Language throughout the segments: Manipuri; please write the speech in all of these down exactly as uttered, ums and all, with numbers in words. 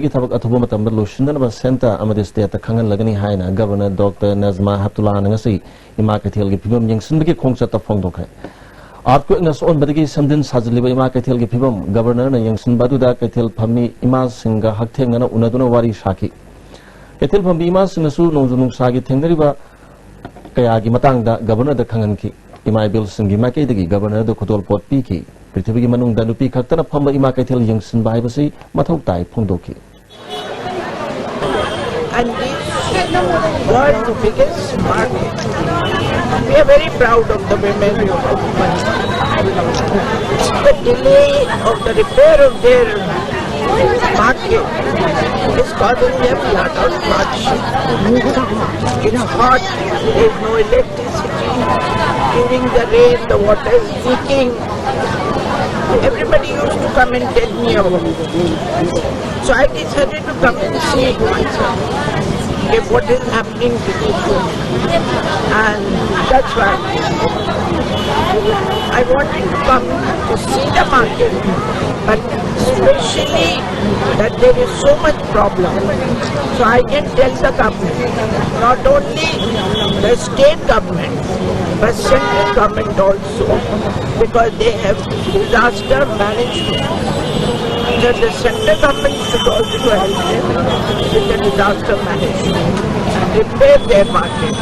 ꯒꯤ ꯊꯕꯛ ꯑꯊꯨꯕ ꯃꯇꯝꯗ ꯂꯣꯏꯁꯤꯟꯅꯅꯕ ꯁꯦꯟꯇꯔ ꯑꯃꯗꯤ ꯁ꯭ꯇꯦꯠꯇ ꯈꯪꯍꯜꯂꯒꯅꯤ ꯍꯥꯏꯅ ꯒꯕꯔꯅꯔ ꯗꯣꯛꯇꯔ ꯅꯖꯃꯥ ꯍꯦꯞꯇꯨꯂꯥꯅ ꯉꯁꯤ ꯏꯃꯥ ꯀꯩꯊꯦꯜꯒꯤ ꯐꯤꯕꯝ ꯌꯦꯡꯁꯤꯟꯕꯒꯤ ꯈꯣꯡꯆꯠꯇ ꯐꯣꯡꯗꯣꯛꯈ꯭ꯔꯦ꯫ ꯑꯥꯔꯊꯀ꯭ꯋꯦꯛꯅ ꯁꯣꯛꯍꯟꯕꯗꯒꯤ ꯁꯦꯝꯖꯤꯟ ꯁꯥꯖꯤꯜꯂꯤꯕ ꯏꯃꯥ ꯀꯩꯊꯦꯜꯒꯤ ꯐꯤꯕꯝ ꯒꯕꯔꯅꯔꯅ ꯌꯦꯡꯁꯤꯟꯕ ꯑꯗꯨꯗ ꯀꯩꯊꯦꯜ ꯐꯝꯃꯤ ꯏꯃꯥꯁꯤꯡꯒ ꯍꯛꯊꯦꯡꯅꯅ ꯎꯅꯗꯨꯅ ꯋꯥꯔꯤ ꯁꯥꯈꯤ꯫ ꯀꯩꯊꯦꯜ ꯐꯝꯕꯤ ꯏꯃꯥꯁꯤꯡꯅꯁꯨ ꯅꯣꯡꯖꯨ ꯅꯨꯡꯁꯥꯒꯤ ꯊꯦꯡꯅꯔꯤꯕ ꯀꯌꯥꯒꯤ ꯃꯇꯥꯡꯗ ꯒꯕꯔꯅꯔꯗ ꯈꯪꯍꯟꯈꯤ꯫ ꯏꯃꯥ ꯏꯕꯦꯜꯁꯤꯡꯒꯤ ꯃꯥꯏꯀꯩꯗꯒꯤ ꯒꯕꯔꯅꯔꯗ ꯈꯨꯗꯣꯜꯄꯣꯠ ꯄꯤꯈꯤ꯫ ꯄ꯭ꯔꯤꯊꯤꯕꯤꯒꯤ ꯃꯅꯨꯡꯗ ꯅꯨꯄꯤ ꯈꯛꯇꯅ ꯐꯝꯕ ꯏꯃꯥ ꯀꯩꯊꯦꯜ ꯌꯦꯡꯁꯤꯟꯕ ꯍꯥꯏꯕꯁꯤ ꯃꯊꯧ ꯇꯥꯏ ꯐꯣꯡꯗꯣꯛꯈꯤ꯫ And this world's biggest market. We are very proud of the women of Manipur. The delay of the repair of their market is causing them a lot of hardship. It's hot, there's no electricity. During the rain, the water is leaking. Everybody used to come and tell me about it. So I decided to come and see it myself. Okay, what is happening to these women? And that's why I wanted to come to see the market, but especially that there is so much problem. So I can tell the government, not only the state government, but central government also, because they have disaster management. So the central government should also help them with the disaster management and repair their market,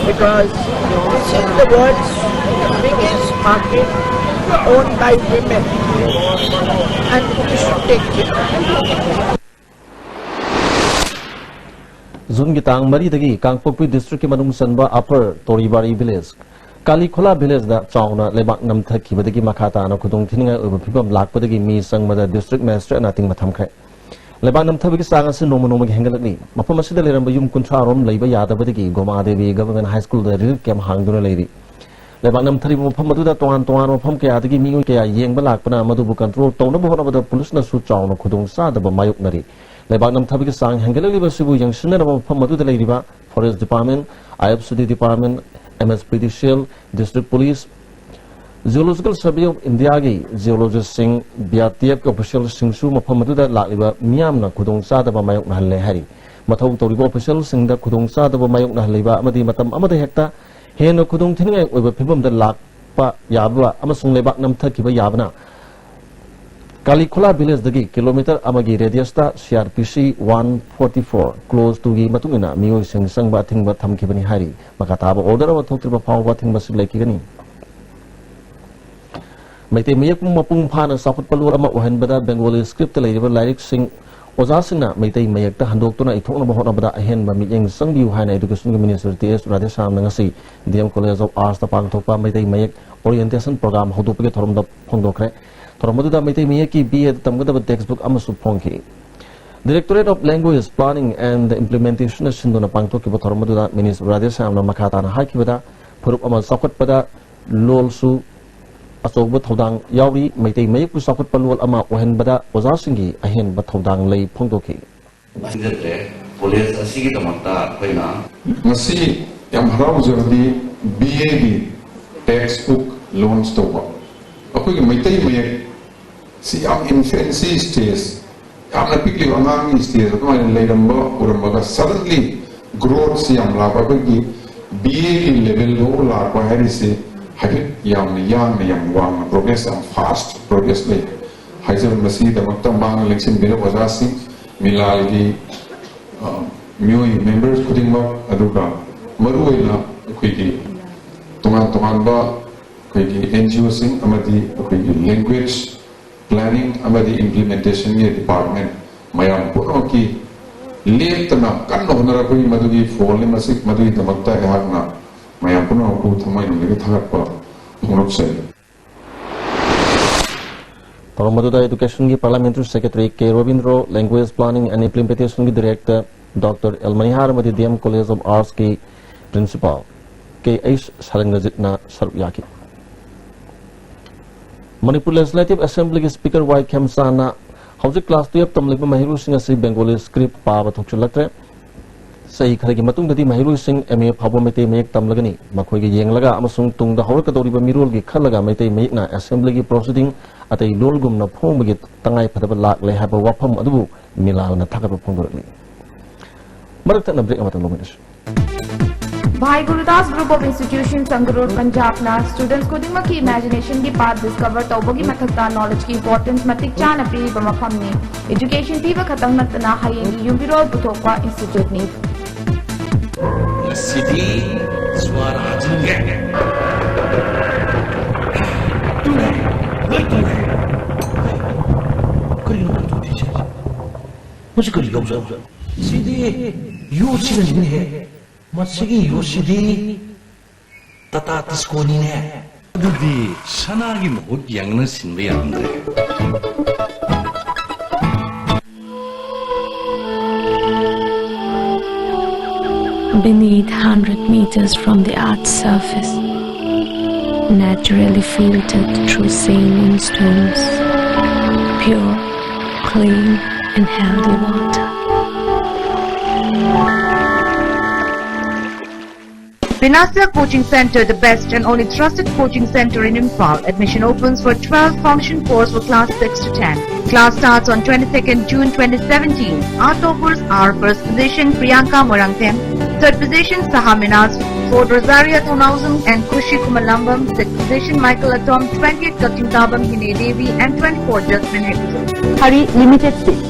because this is the world's biggest market owned by women, and we should take care of it. ꯖꯨꯟꯒꯤ ꯇꯥꯡ ꯃꯔꯤꯗꯒꯤ ꯀꯥꯡꯄꯣꯛꯄꯤ ꯗꯤꯁꯇ꯭ꯔꯤꯛꯀꯤ ꯃꯅꯨꯡ ꯆꯟꯕ ꯑꯄꯔ ꯇꯣꯔꯤꯕꯥꯔꯤ ꯚꯤꯂꯦꯖ, ꯀꯥꯂꯤꯈꯣꯂꯥ ꯚꯤꯂꯦꯖꯗ ꯆꯥꯎꯅ ꯂꯩꯕꯥꯛ ꯅꯝꯊꯈꯤꯕꯗꯒꯤ ꯃꯈꯥ ꯇꯥꯅ ꯈꯨꯗꯣꯡꯊꯤꯅꯤꯡꯉꯥꯏ ꯑꯣꯏꯕ ꯐꯤꯕꯝ ꯂꯥꯛꯄꯗꯒꯤ ꯃꯤ ꯆꯪꯕꯗ ꯗꯤꯁꯇ꯭ꯔꯤꯛ ꯃꯦꯖꯤꯁꯇ꯭ꯔꯦꯠꯅ ꯑꯊꯤꯡꯕ ꯊꯝꯈ꯭ꯔꯦ꯫ ꯂꯩꯕꯥꯛ ꯅꯝꯊꯕꯒꯤ ꯆꯥꯡ ꯑꯁꯤ ꯅꯣꯡꯃ ꯅꯣꯡꯃꯒꯤ ꯍꯦꯟꯒꯠꯂꯛꯂꯤ꯫ ꯃꯐꯝ ꯑꯁꯤꯗ ꯂꯩꯔꯝꯕ ꯌꯨꯝ ꯀꯨꯟꯊ꯭ꯔꯥ ꯔꯣꯝ ꯂꯩꯕ ꯌꯥꯗꯕꯗꯒꯤ ꯒꯣꯃꯥꯗꯦꯕꯤ ꯒꯚꯔꯟꯃꯦꯟꯠ ꯍꯥꯏ ꯁ꯭ꯀꯨꯜꯗ ꯔꯤꯂꯤꯐ ꯀꯦꯝꯞ ꯍꯥꯡꯗꯨꯅ ꯂꯩꯔꯤ꯫ ꯂꯩꯕꯥꯛ ꯅꯝꯊꯔꯤꯕ ꯃꯐꯝ ꯑꯗꯨꯗ ꯇꯣꯉꯥꯟ ꯇꯣꯉꯥꯟꯕ ꯃꯐꯝ ꯀꯌꯥꯗꯒꯤ ꯃꯤꯑꯣꯏ ꯀꯌꯥ ꯌꯦꯡꯕ ꯂꯥꯛꯄꯅ ꯃꯗꯨꯕꯨ ꯀꯟꯇ꯭ꯔꯣꯜ ꯇꯧꯅꯕ ꯍꯣꯠꯅꯕꯗ ꯄꯨꯂꯤꯁꯅꯁꯨ ꯆꯥꯎꯅ ꯈꯨꯗꯣꯡꯆꯥꯗꯕ ꯃꯥꯌꯣꯛꯅꯔꯤ꯫ ꯂꯩꯕꯥꯛ ꯅꯝꯊꯕꯒꯤ ꯆꯥꯡ ꯍꯦꯟꯒꯠꯂꯛꯂꯤꯕ ꯑꯁꯤꯕꯨ ꯌꯦꯡꯁꯤꯟꯅꯅꯕ ꯃꯐꯝ ꯑꯗꯨꯗ ꯂꯩꯔꯤꯕ forest department, I F C D department, M S P D C L, district police, Geological Survey of Indiaꯒꯤ geologistꯁꯤꯡ, B R T Fꯀꯤ officialꯁꯤꯡꯁꯨ ꯃꯐꯝ ꯑꯗꯨꯗ ꯂꯥꯛꯂꯤꯕ ꯃꯤꯌꯥꯝꯅ ꯈꯨꯗꯣꯡꯆꯥꯗꯕ ꯃꯥꯌꯣꯛꯅꯍꯜꯂꯦ ꯍꯥꯏꯔꯤ꯫ ꯃꯊꯧ ꯇꯧꯔꯤꯕ officialꯁꯤꯡꯗ ꯈꯨꯗꯣꯡꯆꯥꯗꯕ ꯃꯥꯌꯣꯛꯅꯍꯜꯂꯤꯕ ꯑꯃꯗꯤ ꯃꯇꯝ ꯑꯃꯗ ꯍꯦꯛꯇ ꯍꯦꯟꯅ ꯈꯨꯗꯣꯡꯊꯤꯅꯤꯡꯉꯥꯏ ꯑꯣꯏꯕ ꯐꯤꯕꯝꯗ ꯂꯥꯛꯄ ꯌꯥꯕ ꯑꯃꯁꯨꯡ ꯂꯩꯕꯥꯛ ꯅꯝꯊꯈꯤꯕ ꯌꯥꯕꯅ ꯀꯥꯂꯤꯈꯣꯂꯥ villageꯗꯒꯤ kilometre ꯑꯃꯒꯤ radiusꯇ C R P C one forty-four clause twoꯒꯤ ꯃꯇꯨꯡ ꯏꯟꯅ ꯃꯤꯑꯣꯏꯁꯤꯡ ꯆꯪꯕ ꯑꯊꯤꯡꯕ ꯊꯝꯈꯤꯕꯅꯤ ꯍꯥꯏꯔꯤ꯫ ꯃꯈꯥ ꯇꯥꯕ order ꯑꯃ ꯊꯣꯛꯇ꯭ꯔꯤꯕ ꯐꯥꯎꯕ ꯑꯊꯤꯡꯕꯁꯤ ꯂꯩꯈꯤꯒꯅꯤ꯫ ꯃꯩꯇꯩ ꯃꯌꯦꯛꯄꯨ ꯃꯄꯨꯡ ꯐꯥꯅ ꯆꯥꯎꯈꯠꯄ ꯂꯣꯜ ꯑꯃ ꯑꯣꯏꯍꯟꯕꯗ Bengali scriptꯇ ꯂꯩꯔꯤꯕ ꯂꯥꯏꯔꯤꯛꯁꯤꯡ ꯑꯣꯖꯥꯁꯤꯡꯅ ꯃꯩꯇꯩ ꯃꯌꯦꯛꯇ ꯍꯟꯗꯣꯛꯇꯨꯅ ꯏꯊꯣꯛꯅꯕ ꯍꯣꯠꯅꯕꯗ ꯑꯍꯦꯟꯕ ꯃꯤꯠꯌꯦꯡ ꯆꯪꯕꯤꯌꯨ ꯍꯥꯏꯅ Educationꯒꯤ Minister T S Radheshyamꯅ ꯉꯁꯤ D M College of Artsꯇ ꯄꯥꯡꯊꯣꯛꯄ ꯃꯩꯇꯩ ꯃꯌꯦꯛ orientation program ꯍꯧꯗꯣꯛꯄꯒꯤ ꯊꯧꯔꯝꯗ ꯐꯣꯡꯗꯣꯛꯈ꯭ꯔꯦ꯫ ꯊꯧꯔꯝ ꯑꯗꯨꯗ ꯃꯩꯇꯩ ꯃꯌꯦꯛꯀꯤ B Aꯗ ꯇꯝꯒꯗꯕ textbook ꯑꯃꯁꯨ ꯐꯣꯡꯈꯤ꯫ Directorate of Language Planning and Implementationꯅ ꯁꯤꯟꯗꯨꯅ ꯄꯥꯡꯊꯣꯛꯈꯤꯕ ꯊꯧꯔꯝ ꯑꯗꯨꯗ Minister Radheshyamꯅ ꯃꯈꯥ ꯇꯥꯅ ꯍꯥꯏꯈꯤꯕꯗ, ꯐꯨꯔꯨꯞ ꯑꯃ ꯆꯥꯎꯈꯠꯄꯗ ꯂꯣꯜꯁꯨ ꯑꯆꯧꯕ ꯊꯧꯗꯥꯡ ꯌꯥꯎꯔꯤ꯫ ꯃꯩꯇꯩ ꯃꯌꯦꯛꯄꯨ ꯆꯥꯎꯈꯠꯄ ꯂꯣꯜ ꯑꯃ ꯑꯣꯏꯍꯟꯕꯗ ꯑꯣꯖꯥꯁꯤꯡꯒꯤ ꯑꯍꯦꯟꯕ ꯊꯧꯗꯥꯡ ꯂꯩ ꯐꯣꯡꯗꯣꯛꯈꯤ꯫ ꯃꯁꯤꯗ ꯀꯣꯂꯦꯖ ꯑꯁꯤꯒꯤꯗꯃꯛꯇ ꯑꯩꯈꯣꯏꯅ ꯉꯁꯤ ꯌꯥꯝ ꯍꯔꯥꯎꯖꯕꯗꯤ B Aꯒꯤ textbook launch ꯇꯧꯕ꯫ ꯑꯩꯈꯣꯏꯒꯤ ꯃꯩꯇꯩ ꯃꯌꯦꯛ ꯁꯤ ꯌꯥꯝ infancy stage, ꯌꯥꯝꯅ ꯄꯤꯛꯂꯤꯕ ꯑꯉꯥꯡꯒꯤ stage ꯑꯗꯨꯃꯥꯏꯅ ꯂꯩꯔꯝꯕ ꯎꯔꯝꯕꯒ suddenly growthꯁꯤ ꯌꯥꯝ ꯂꯥꯛꯄ, ꯑꯩꯈꯣꯏꯒꯤ B Aꯒꯤ level ꯐꯥꯎ ꯂꯥꯛꯄ ꯍꯥꯏꯔꯤꯁꯤ ꯍꯥꯏꯐꯦꯠ ꯌꯥꯝꯅ ꯌꯥꯡꯅ ꯌꯥꯝ ꯋꯥꯡꯅ progress, ꯌꯥꯝ fast progress ꯂꯩ ꯍꯥꯏꯖꯕ꯫ ꯃꯁꯤꯒꯤꯗꯃꯛꯇ ꯃꯥꯡ ꯂꯦꯡꯁꯤꯟꯕꯤꯔꯕ ꯑꯣꯖꯥꯁꯤꯡ, ꯃꯤꯂꯥꯜꯒꯤ, ꯑ, ꯃꯤꯑꯣꯏ members ꯈꯨꯗꯤꯡꯃꯛ, ꯑꯗꯨꯒ ꯃꯔꯨꯑꯣꯏꯅ ꯑꯩꯈꯣꯏꯒꯤ ꯇꯣꯉꯥꯟ ꯇꯣꯉꯥꯟꯕ ꯑꯩꯈꯣꯏꯒꯤ N G Oꯁꯤꯡ ꯑꯃꯗꯤ ꯑꯩꯈꯣꯏꯒꯤ language planning ꯑꯃꯗꯤ implementationꯒꯤ department ꯃꯌꯥꯝ ꯄꯨꯝꯅꯃꯛꯀꯤ ꯂꯦꯞꯇꯅ ꯀꯟꯅ ꯍꯣꯠꯅꯔꯛꯄꯒꯤ ꯃꯗꯨꯒꯤ ꯐꯣꯜꯅꯤ꯫ ꯃꯁꯤ, ꯃꯗꯨꯒꯤꯗꯃꯛꯇ ꯑꯩꯍꯥꯛꯅ ꯃꯌꯥꯝ ꯄꯨꯝꯅꯃꯛꯄꯨ ꯊꯃꯣꯏꯅꯨꯡꯗꯒꯤ ꯊꯥꯒꯠꯄ ꯐꯣꯡꯗꯣꯛꯆꯔꯤ꯫ ꯊꯧꯔꯝ ꯑꯗꯨꯗ Educationꯒꯤ Parliamentary Secretary K Robindro, Language Planning and Implementationꯒꯤ Director Doctor L Manihar ꯑꯃꯗꯤ D M College of Artsꯀꯤ Principal K H ꯁꯔꯪꯒꯖꯤꯠꯅ ꯁꯔꯨꯛ ꯌꯥꯈꯤ꯫ ꯃꯅꯤꯄꯨꯔ Legislative Assemblyꯒꯤ Speaker Y ꯈꯦꯝꯆꯥꯟꯅ ꯍꯧꯖꯤꯛ class twelve ꯇꯝꯂꯤꯕ ꯃꯍꯩꯔꯣꯏꯁꯤꯡ ꯑꯁꯤ Bengali script ꯄꯥꯕ ꯊꯣꯛꯆꯤꯜꯂꯛꯇ꯭ꯔꯦ꯫ ꯆꯍꯤ ꯈꯔꯒꯤ ꯃꯇꯨꯡꯗꯗꯤ ꯃꯍꯩꯔꯣꯏꯁꯤꯡ M A ꯐꯥꯎꯕ ꯃꯩꯇꯩ ꯃꯌꯦꯛ ꯇꯝꯂꯒꯅꯤ꯫ ꯃꯈꯣꯏꯒ ꯌꯦꯡꯂꯒ ꯑꯃꯁꯨꯡ ꯇꯨꯡꯗ ꯍꯧꯔꯛꯀꯗꯧꯔꯤꯕ ꯃꯤꯔꯣꯜꯒꯤ ꯈꯜꯂꯒ ꯃꯩꯇꯩ ꯃꯌꯦꯛꯅ assemblyꯒꯤ proceeding ꯑꯇꯩ ꯂꯣꯜꯒꯨꯝꯅ ꯐꯣꯡꯕꯒꯤ ꯇꯉꯥꯏꯐꯗꯕ ꯂꯥꯛꯂꯦ ꯍꯥꯏꯕ ꯋꯥꯐꯝ ꯑꯗꯨꯕꯨ ꯃꯤꯂꯥꯜꯅ ꯊꯥꯒꯠꯄ ꯐꯣꯡꯗꯣꯔꯛꯂꯤ꯫ ꯃꯔꯛ ꯊꯠꯅ break ꯑꯃꯇꯪ ꯂꯧꯃꯤꯟꯅꯁꯤ꯫ Bhai Gurudas Group of Institutions, Sangrur, Punjabꯅ students ꯈꯨꯗꯤꯡꯃꯛꯀꯤ imaginationꯒꯤ path discover ꯇꯧꯕꯒꯤ ꯃꯊꯛꯇ knowledgeꯀꯤ importance ꯃꯇꯤꯛ ꯆꯥꯅ ꯄꯤꯔꯤꯕ ꯃꯐꯝꯅꯤ꯫ Education ꯄꯤꯕ ꯈꯛꯇꯪ ꯅꯠꯇꯅ ꯍꯌꯦꯡꯒꯤ ꯌꯨꯝꯕꯤꯔꯣꯜ ꯄꯨꯊꯣꯛꯄ instituteꯅꯤ꯫ ꯉꯁꯤꯗꯤ ꯁ꯭ꯋꯥꯔ ꯍꯥꯖꯤꯟꯒꯦ꯫ ꯇꯨꯅꯦ, ꯂꯣꯏ ꯇꯨꯅꯦ꯫ ꯀꯔꯤꯅꯣ ꯇꯧꯗꯣꯏꯁꯦ? ꯃꯁꯤ ꯀꯔꯤ ꯌꯥꯎꯖꯥꯠꯅꯣ? ꯁꯤꯗꯤ ꯌꯣꯠꯁꯤꯅꯅꯤꯅꯦꯍꯦ꯫ ꯃꯁꯤꯒꯤ ꯌꯣꯠꯁꯤꯗꯤ ꯇꯥꯇꯥ ꯇꯤꯁꯀꯣꯅꯤꯅꯦ꯫ ꯑꯗꯨꯗꯤ ꯁꯅꯥꯒꯤ ꯃꯍꯨꯠ ꯌꯥꯡꯅ ꯁꯤꯟꯕ ꯌꯥꯔꯝꯗ꯭ꯔꯦ꯫ Beneath, hundred meters from the earth's surface, naturally filtered through saline stones, pure, clean, and healthy water. Vinasya Coaching Center, the best and only trusted coaching center in Imphal. Admission opens for twelve function course for class six to ten. Class starts on twenty-second June twenty seventeen. Our toppers are first position Priyanka Moirangthem, third position Saha Minaz, fourth Rosaria Thonausam and Khushi Kumalambam, sixth position Michael Atom, twentieth Kachingtabam Hine Devi and twenty-fourth Jasmine Hegde. Hari limited seat.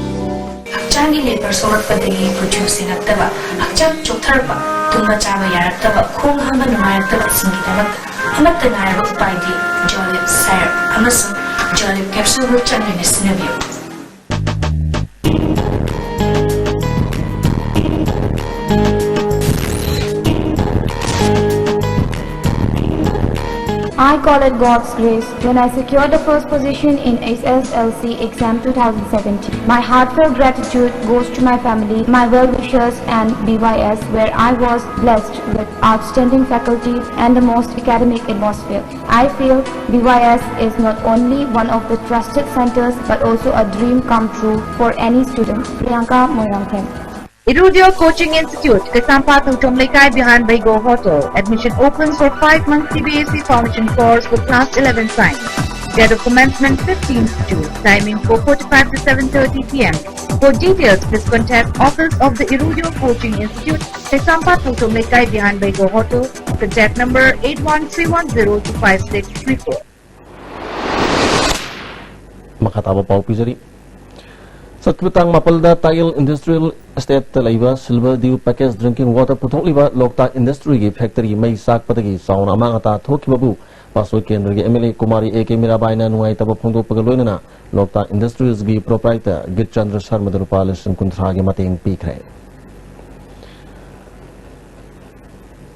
ꯍꯛꯆꯥꯡꯒꯤ ꯂꯦꯕꯔ ꯁꯣꯛꯂꯛꯄꯗꯒꯤ ꯈꯨꯠꯁꯨ ꯁꯦꯡꯉꯛꯇꯕ, ꯍꯛꯆꯥꯡ ꯆꯣꯛꯊꯔꯛꯄ, ꯇꯨꯝꯕ ꯆꯥꯕ ꯌꯥꯔꯛꯇꯕ, ꯈꯣꯡ ꯍꯥꯝꯕ ꯅꯨꯡꯉꯥꯏꯔꯛꯇꯕꯁꯤꯡꯒꯤꯗꯃꯛꯇ ꯑꯃꯠꯇ ꯉꯥꯏꯔꯕ ꯎꯄꯥꯏꯗꯤ ꯖꯣꯂꯤꯞ ꯁꯥꯏꯔꯞ ꯑꯃꯁꯨꯡ ꯖꯣꯂꯤꯞ ꯀꯦꯞꯁꯨꯜꯕꯨ ꯆꯥꯡ ꯅꯥꯏꯅ ꯁꯤꯖꯤꯟꯅꯕꯤꯌꯨ꯫ I call it God's grace when I secured the first position in S S L C exam two thousand seventeen. My heartfelt gratitude goes to my family, my well-wishers and B Y S, where I was blessed with outstanding faculty and the most academic atmosphere. I feel B Y S is not only one of the trusted centers but also a dream come true for any student. Priyanka Moirangthem. Irudio Coaching Institute, Kaisampatu Chomleikai behind Baigo Hotel. Admission opens for five months C B S E foundation course for class eleven science. Date of commencement fifteenth June. Timing four forty-five to seven thirty p m. For details, please contact office of the Irudio Coaching Institute, Kaisampatu Chomleikai behind Baigo Hotel. Contact number eight one three one zero two five six three four. ꯃꯈꯥ ꯇꯥꯕ ꯄꯥꯎ ꯄꯤꯖꯔꯤ꯫ ꯆꯠꯈꯤꯕ ꯇꯥꯡ ꯃꯥꯄꯜꯗ ꯇꯥꯌꯦꯜ ꯏꯟꯗꯁꯇ꯭ꯔꯤꯌꯦꯜ ꯏꯁꯇꯦꯠꯇ ꯂꯩꯕ Silver Dew package drinking water ꯄꯨꯊꯣꯛꯂꯤꯕ ꯂꯣꯛꯇꯥꯛ ꯏꯟꯗꯁꯇ꯭ꯔꯤꯒꯤ ꯐꯦꯛꯇꯔꯤ ꯃꯩ ꯆꯥꯛꯄꯗꯒꯤ ꯆꯥꯎꯅ ꯑꯃꯥꯡ ꯑꯇꯥ ꯊꯣꯛꯈꯤꯕꯕꯨ ꯄꯥꯁꯣꯏ ꯀꯦꯟꯗ꯭ꯔꯒꯤ M L A Kumari A K ꯃꯤꯔꯥꯕꯥꯏꯅ ꯅꯨꯡꯉꯥꯏꯇꯕ ꯐꯣꯡꯗꯣꯛꯄꯒ ꯂꯣꯏꯅꯅ ꯂꯣꯛꯇꯥꯛ ꯏꯟꯗꯁꯇ꯭ꯔꯤꯁꯒꯤ ꯄ꯭ꯔꯣꯄ꯭ꯔꯥꯏꯇꯔ ꯒꯤꯠꯆꯟꯗ꯭ꯔ ꯁꯔꯃꯗ ꯂꯨꯄꯥ ꯂꯤꯁꯤꯡ ꯀꯨꯟꯊ꯭ꯔꯥꯒꯤ ꯃꯇꯦꯡ ꯄꯤꯈ꯭ꯔꯦ꯫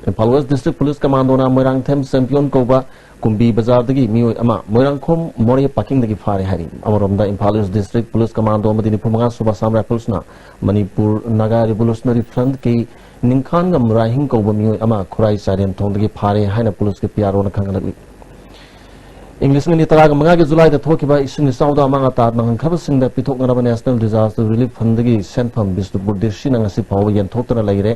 ꯏꯝꯐꯥꯜ ꯋꯦꯁ ꯗꯤꯁꯇ꯭ꯔꯤꯛ ꯄꯨꯂꯤꯁ ꯀꯃꯥꯟꯗꯣꯅ ꯃꯣꯏꯔꯥꯡꯊꯦꯝ ꯆꯦꯝꯄꯤꯌꯣꯟ ꯀꯧꯕ ꯀꯨꯝꯕꯤ ꯕꯖꯥꯔꯗꯒꯤ ꯃꯤꯑꯣꯏ ꯑꯃ ꯃꯣꯏꯔꯥꯡꯈꯣꯝ ꯃꯣꯔꯦ ꯄꯥꯀꯤꯡꯗꯒꯤ ꯐꯥꯔꯦ ꯍꯥꯏꯔꯤ꯫ ꯑꯃꯔꯣꯝꯗ ꯏꯝꯐꯥꯜ ꯏꯁ ꯗꯤꯁꯇ꯭ꯔꯤꯛ ꯄꯨꯂꯤꯁ ꯀꯃꯥꯟꯗꯣ ꯑꯃꯗꯤ ꯅꯤꯐꯨ ꯃꯉꯥ ꯁꯨꯕ ꯑꯁꯥꯝ ꯔꯥꯏꯐꯜꯁꯅ ꯃꯅꯤꯄꯨꯔ ꯅꯥꯒꯥ ꯔꯤꯚꯣꯂꯨꯁꯅꯔꯤ ꯐ꯭ꯔꯟꯠꯀꯤ ꯅꯤꯡꯈꯥꯟꯒꯝ ꯔꯥꯏꯍꯤꯡ ꯀꯧꯕ ꯃꯤꯑꯣꯏ ꯑꯃ ꯈꯨꯔꯥꯏ ꯆꯥꯏꯔꯦꯟ ꯊꯣꯡꯗꯒꯤ ꯐꯥꯔꯦ ꯍꯥꯏꯅ ꯄꯨꯂꯤꯁꯀꯤ ꯄꯤ ꯑꯥꯔ ꯑꯣꯅ ꯈꯪꯍꯜꯂꯛꯂꯤ꯫ ꯏꯪ ꯂꯤꯁꯤꯡ ꯑꯅꯤ ꯇꯔꯥꯒ ꯃꯉꯥꯒꯤ ꯖꯨꯂꯥꯏꯗ ꯊꯣꯛꯈꯤꯕ ꯏꯁꯤꯡ ꯏꯆꯥꯎꯗ ꯑꯃꯥꯡ ꯑꯇꯥ ꯅꯪꯍꯟꯈ꯭ꯔꯕꯁꯤꯡꯗ ꯄꯤꯊꯣꯛꯅꯅꯕ ꯅꯦꯁꯅꯦꯜ ꯗꯤꯖꯥꯁꯇꯔ ꯔꯤꯂꯤꯐ ꯐꯟꯗꯒꯤ ꯁꯦꯟꯐꯝ ꯕꯤꯁꯅꯨꯄꯨꯔ ꯗꯤ ꯁꯤꯅ ꯉꯁꯤ ꯐꯥꯎꯕ ꯌꯦꯟꯊꯣꯛꯇꯅ ꯂꯩꯔꯦ꯫